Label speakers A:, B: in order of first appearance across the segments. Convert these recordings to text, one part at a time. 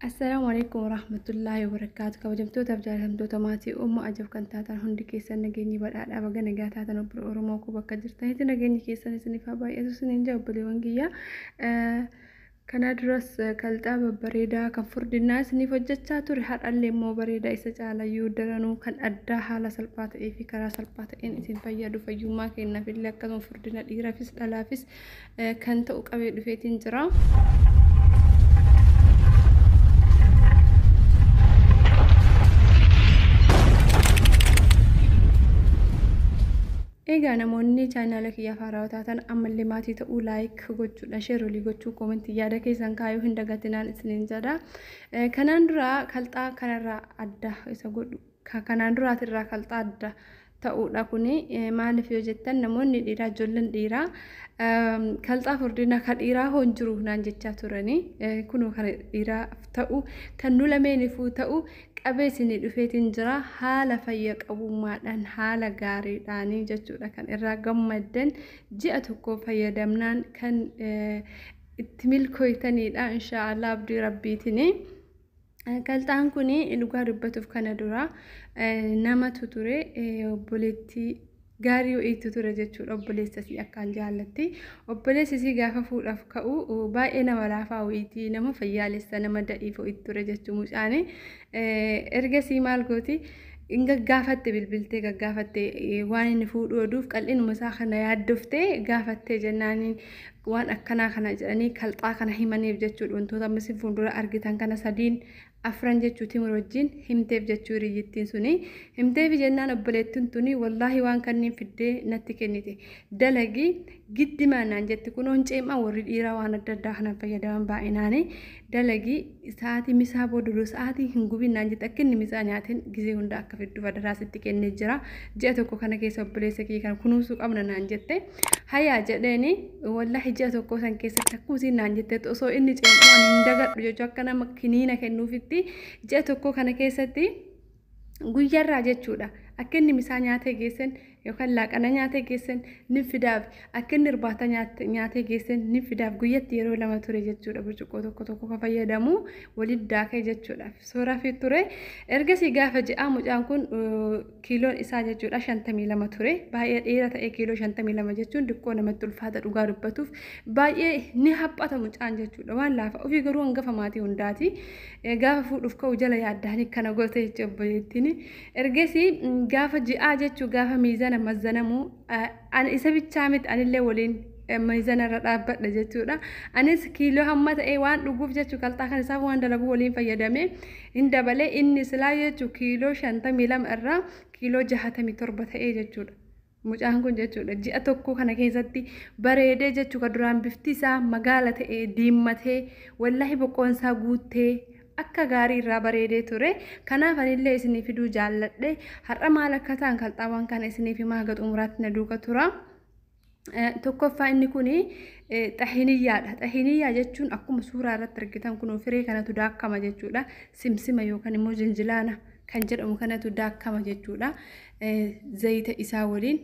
A: Assalaamu alaikum warahmatullaahi wabarakaatu. Kabajamtootaaf jaalatamtoota maatii Ummu Ajab kan taatan hundi keessan nageenyi badhaadhaa baga nagaa taatan obbo Oromoo koo bakka jirtanitti nageenyi keessan isiniif haa baay'atu isiniin jaa obboleewwan kiyya. Kana duras kalxaa babbareedaa kan furdinnaa isiniif hojjechaa ture, har'allee immoo bareedaa isa caalayyuu daranuu kan addaa haala salphaa ta'ee fi karaa salphaa ta'een isin fayyadu, fayyummaa keenyaaf illee akkasuma furdina dhiiraafis dhalaafis kan ta'u qabee dhufeetiin jira. Egaa namoonni chaanaala kiyyaaf haarawaa taatan ammallee maatii ta'uu, like gochuudhaan, share olii gochuu, koomentii yaada keessan kaayuu hin dagatinaan isiniin jedha. Kanaan dura kalxaa kanarraa adda isa godhu, kanaan duraatirraa kalxaa adda ta'uudha kuni. Maaliif yoo jettan, namoonni dhiiraa, ijoolleen dhiiraa kalxaa furdina kan dhiiraa hoo hin jiru naan jechaa turanii, kunoo kan dhiiraaf ta'u, kan nu lameenifuu ta'u qabee isinii dhufeetiin jira. Haala fayya qabummaadhaan, haala gaariidhaanii jechuudha, kan irraa gammaddan, ji'a tokko fayyadamnaan kan itti milkooytanidha, inshaallah, abdii rabbiitini. Kalxaan kun dhugaa dubbatuuf kana dura namatu ture, obboleettii gaarii wayiitu ture jechuudha. Obboleessa isii akkaan jaallatti. Obboleessi isii gaafa fuudhaaf ka'u baay'ee nama laafaa wayiitii, nama fayyaalessa, nama da'iif wayiitu ture jechuu mucaani. Ergasii maal gooti? In gaggaafatte, bilbiltee gaggaafatte. Waan inni fuudhuu oduuf qal'inuma isaa kana yaaddoftee gaafattee jennaaniin waan akkanaa kana jedhanii kalxaa kana himaniif jechuudha. Wantoota amma isin fuuldura argitan kana sadiin afran jechuu timir wajjin himteef jechuu hiriyyittiin suni. Himteef jennaan obboleettiin tuni wallaahi waan kanneen fiddee natti kennite. Dalagii giddimaan naan jetti, kunoo hin ceemaa, warri dhiiraa waan adda addaa kanan fayyadaman baay'inaani. Dalagii sa'aatii misaa booda dura sa'aatii hin gubin naan jette, akka inni misaa nyaatin gizee hunda akka fidduuf adaraa sitti kennee jira. Ji'a tokko kana keessa obboleessa kiyya kana kunuunsuu qabna naan jette. Hayaa jedheeni, wallaahi ji'a tokko san keessatti akkuma isiin naan jettetti osoo inni ceem'u ani hin dagadhu jechuu, akka nama kiniina kennuufitti ji'a tokko kana keessatti guyyaarraa jechuudha. Akka inni misaa nyaatee geessan yookaan laaqana nyaatee geessan ni fidaaf, akka inni irbaata nyaatee geessan ni fidaaf. Guyyatti yeroo lama ture jechuudha, burcuqqoo tokko tokko kan fayyadamu walitti daakee jechuudha. Sooraa fi ture. Ergasii gaafa ji'aa mucaan kun kiiloon isaa jechuudha 52 ture. Baay'ee dheera ta'ee kiiloo 52 jechuun diqqoo namatti ulfaata, dhugaa dubbatuuf baay'ee ni haphata mucaan jechuudha, waan laafa ofii garuu hangafa maatii hundaati. Gaafa fuudhuuf ka'u jala yaaddanii kana goote jechuudha obboleettiin. Ergasii gaafa ji'aa jechuu gaafa miizana mazzanamu ani isa bichaa miti, anillee waliin miizana irra dhaabbadha jechuudha. Anis kiiloo hamma ta'e waan dhuguuf jechuu, kalxaa kan isaaf waan dalagu waliin fayyadame hin dabalee, inni silaa jechuu kiiloo 52 irraa kiiloo 67 ta'ee jechuudha. Mucaan kun jechuudha ji'a tokko kana keessatti bareedee jechuu, ka duraan bifti isaa magaala ta'ee diimmatee, wallaahi boqqoon isaa guuttee akka gaarii irraa bareedee ture. Kanaaf anillee isinii fiduu jaalladhe. Har'a maal akka ta'an kalxaawwan kana isiniif himaa, haga xumuraatti na duuka tura. Tokkoffaa inni kun xahiniyyaadha. Xahiniyyaa jechuun akkuma suuraa irratti argitan kun firee kanatu daakkama jechuudha. Simsima yookaan immoo jinjilaana kan jedhamu kanatu daakkama jechuudha. Zayita isaa waliin.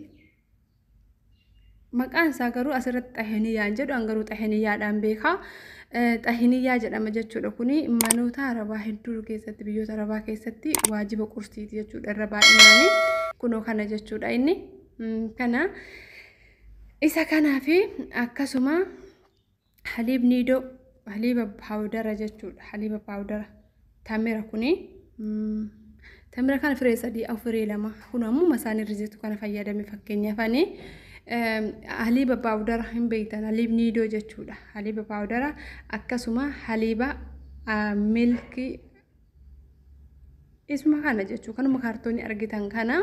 A: Maqaan isaa garuu asirratti xahiniyyaan jedhu, an garuu xahiniyyaadhaan beeka. Xahiniyyaa jedhama jechuudha. Kuni manoota arabaa hedduu keessatti, biyyoota arabaa keessatti waajiba qursiiti jechuudha irra baay'inaani. Kunoo kana jechuudha inni. Kana isa kanaa fi akkasuma haliib niidoo, haliiba paawudara jechuudha. Haliiba paawudara tamira kuni. Tamira kana firee sadii au firee lama, kun ammuma isaan irra jirtu kana fayyadame. Fakkeenyaaf ani haliiba paawudara hin beektan, haliib niidoo jechuudha. Haliiba paawudara akkasuma haliiba milkii isuma kana jechuu, kanuma kaartoonii argitan kana,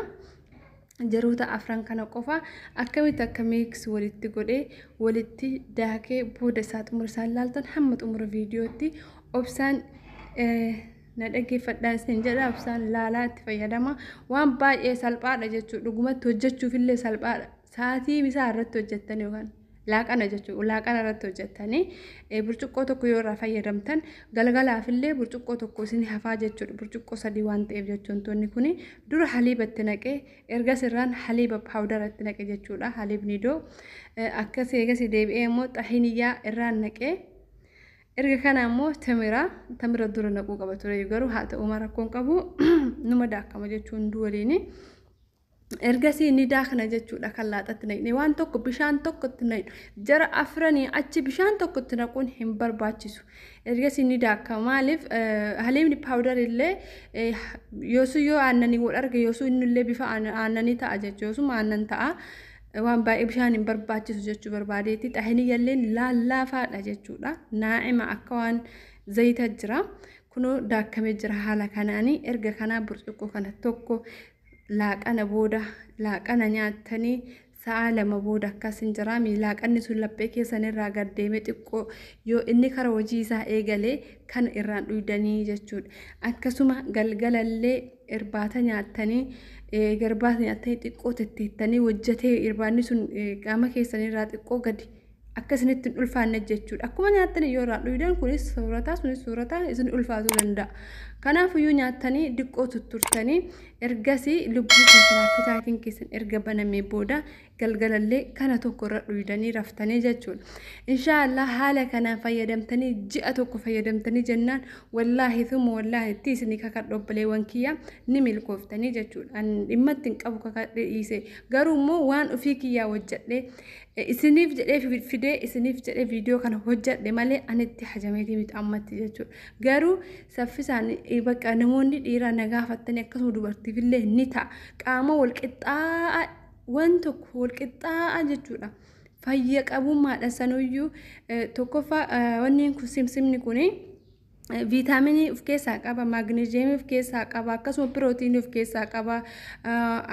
A: jaroota afran kana qofa akkamitti akka mix walitti godhee walitti daakee booda isaa xumura isaan laaltan, hamma xumura viidiyootti obsaan na dhaggeeffadhaan isin jedha. Obsaan laalaa itti fayyadama. Waan baay'ee salphaadha jechuudha, dhugumatti hojjechuufillee salphaadha. Sa'aatii misaa irratti hojjettan yookaan laaqana jechuudha, laaqana irratti hojjettanii burcuqqoo tokko yoo irraa fayyadamtan galgalaafillee burcuqqoo tokko isin hafaa jechuudha. Burcuqqoo sadii waan ta'eef jechuun wantoonni kuni dura haliiba itti naqee, ergas irraan haliiba paawudara itti naqe jechuudha. Haliib niidoo akkas eegas deebi'ee immoo xahiniyyaa irraan naqee, Erga kana immoo tamira dura naquu qaba ture garuu haa ta'u rakkoon qabu numa daakama jechuun hunduu waliini. Ergasii ni daakna jechuudha kan laaxatti naqne waan tokko bishaan tokkotti naqnu jara afranii achi bishaan tokkotti naquun hin barbaachisu. Ergasii ni daakama maaliif haliimni paawudar illee yoosuu yoo aannanii wal arge yoosuu inni illee bifa aannanii ta'a jechuudha yoosuma aannan ta'a. Waan baay'ee bishaan hin barbaachisu jechuu barbaadeetti xahiniyyalleen lallaafaadha jechuudha. Naa'ima akka waan zayita jira. Kunoo daakkamee jira haala kanaanii erga kanaa burcuqqoo kana tokko laaqana booda laaqana nyaattanii sa'a 2 booda akkas hin jira. Laaqanni sun laphee keessan irraa gad deemee xiqqoo yoo inni kara hojii isaa eegalee kan irraan dhuydanii jechuudha. Akkasuma galgalallee irbaata nyaattanii irbaata nyaattanii xiqqoo tetteettanii hojjetee irbaanni sun qaama keessan irraa xiqqoo gadi akka isinitti hin ulfaanne jechuudha. Akkuma nyaattanii yoo irraan dhuydan kunis soorataa sunis soorataa isin ulfaatuu danda'a. Kanaafiyyuu nyaattanii diqqoo tutturtanii ergasii lubbuu keessan appitaayitiin keessan erga banamee booda galgalallee kana tokko irra dhuydanii raftanii jechuudha. Inshaallah haala kanaan fayyadamtanii ji'a tokko fayyadamtanii jennaan wallaahi thumma wallaahi itti isinii kakadhu obboleewwan kiyya ni milkooftanii jechuudha. Ani dhimma ittiin qabu kakadhe dhiise garuu immoo waan ofii kiyyaa hojjedhe isiniif jedhee fidee isiniif jedhee viidiyoo kana hojjedhe malee ani itti hajameetii miti ammatti jechuudha. Garuu saffisaan bakka namoonni dhiiraa na gaafattanii akkasuma dubartiifillee ni ta'a. Qaama wal qixxaa'a waan tokko wal qixxaa'a jechuudha. Fayya qabummaadha sanuyyuu tokkoffaa wanni kun simsimni kuni viitaaminii of keessaa qaba, maagneeziyemii of keessaa qaba, akkasuma pirootiinii of keessaa qaba,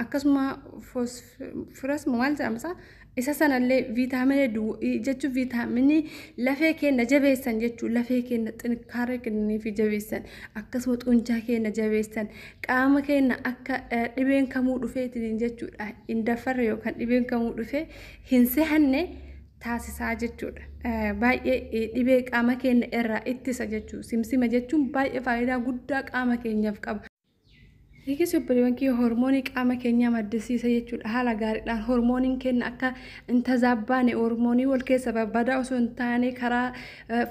A: akkasuma foosforas maal jedhama isa sanallee viitaaminii jechuun viitaaminii lafee keenya jabeessan jechuun lafee keenya xinkaaree kennanii fi jabeessan akkasuma xuncaa keenya jabeessan qaama keenya akka dhibeen kamuu dhufeetiin jechuudha hin dafarre yookaan dhibeen kamuu dhufee hin sehanne taasisaa jechuudha. Baay'ee dhibee qaama keenya irraa ittisa jechuudha. Simsima jechuun baay'ee faayidaa guddaa qaama keenyaaf qaba. Eegas obboleewwan kiyya hormoonii qaama keenyaa maddisiisa jechuudha. Haala gaariidhaan hormooniin keenya akka hin tazaabbaane hormoonii wal keessa babbadaa osoo hin taane karaa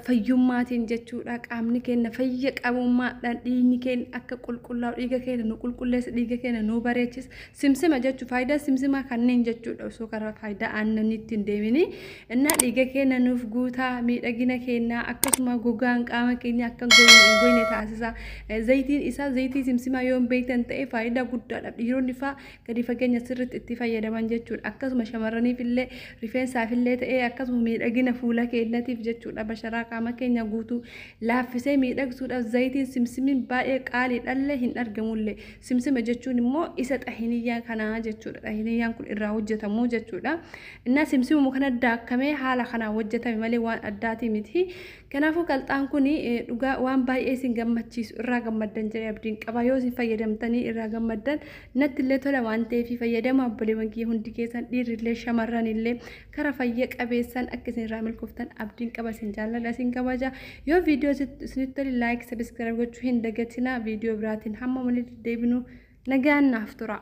A: fayyummaatiin jechuudha. Qaamni keenya fayya qabummaadhaan dhiigni keenya akka qulqullaa'u dhiiga keenya nu qulqulleessa dhiiga keenya nu bareechisa. Simsima jechuun faayidaa simsimaa kanneen jechuudha osoo karaa faayidaa aannaniitti hin deemini. Innaa dhiiga keenya nuuf guutaa miidhagina keenyaa akkasuma gogaan qaama keenya akka hin gogne taasisa. Zayitiin isaa zayitii simsimaa yoo hin beektan ta'e faayidaa guddaadha. Dhiironni faa gadi fageenya sirriitti itti fayyadaman jechuudha. Akkasuma shamarraniif illee rifeensaaf illee ta'e akkasuma miidhagina fuula keenyatiif jechuudha. Basharaa qaama keenya guutuu laaffisee miidhagsuudhaaf zayitiin simsimiin baay'ee qaaliidhallee hin argamullee. Simsima jechuun immoo isa xahiniyyaa kanaa jechuudha. Xahiniyyaan kun irraa hojjetamu jechuudha. Innaa simsimuma kana daakkamee haala kanaan hojjetame malee waan addaatii miti. Kanaafuu qalxaan kun dhugaa waan baay'ee isin gammachiisu irraa gammaddan jedhee abdiin qaba. Yoo isin fayyadamtanii irraa gammaddan natti illee tola waan ta'eef fayyadama obboleewwan kiyya hundi keessan dhiirrillee shamarran illee karaa fayya qabeessan akka isin irraa milkooftan abdiin qaba. Isin jaalladha isin kabaja. Yoo viidiyoo isinitti tole laayik sabiskiraayib gochuu hin dagatinaa. Viidiyoo biraatiin hamma walitti deebinu nagaan naaf tura.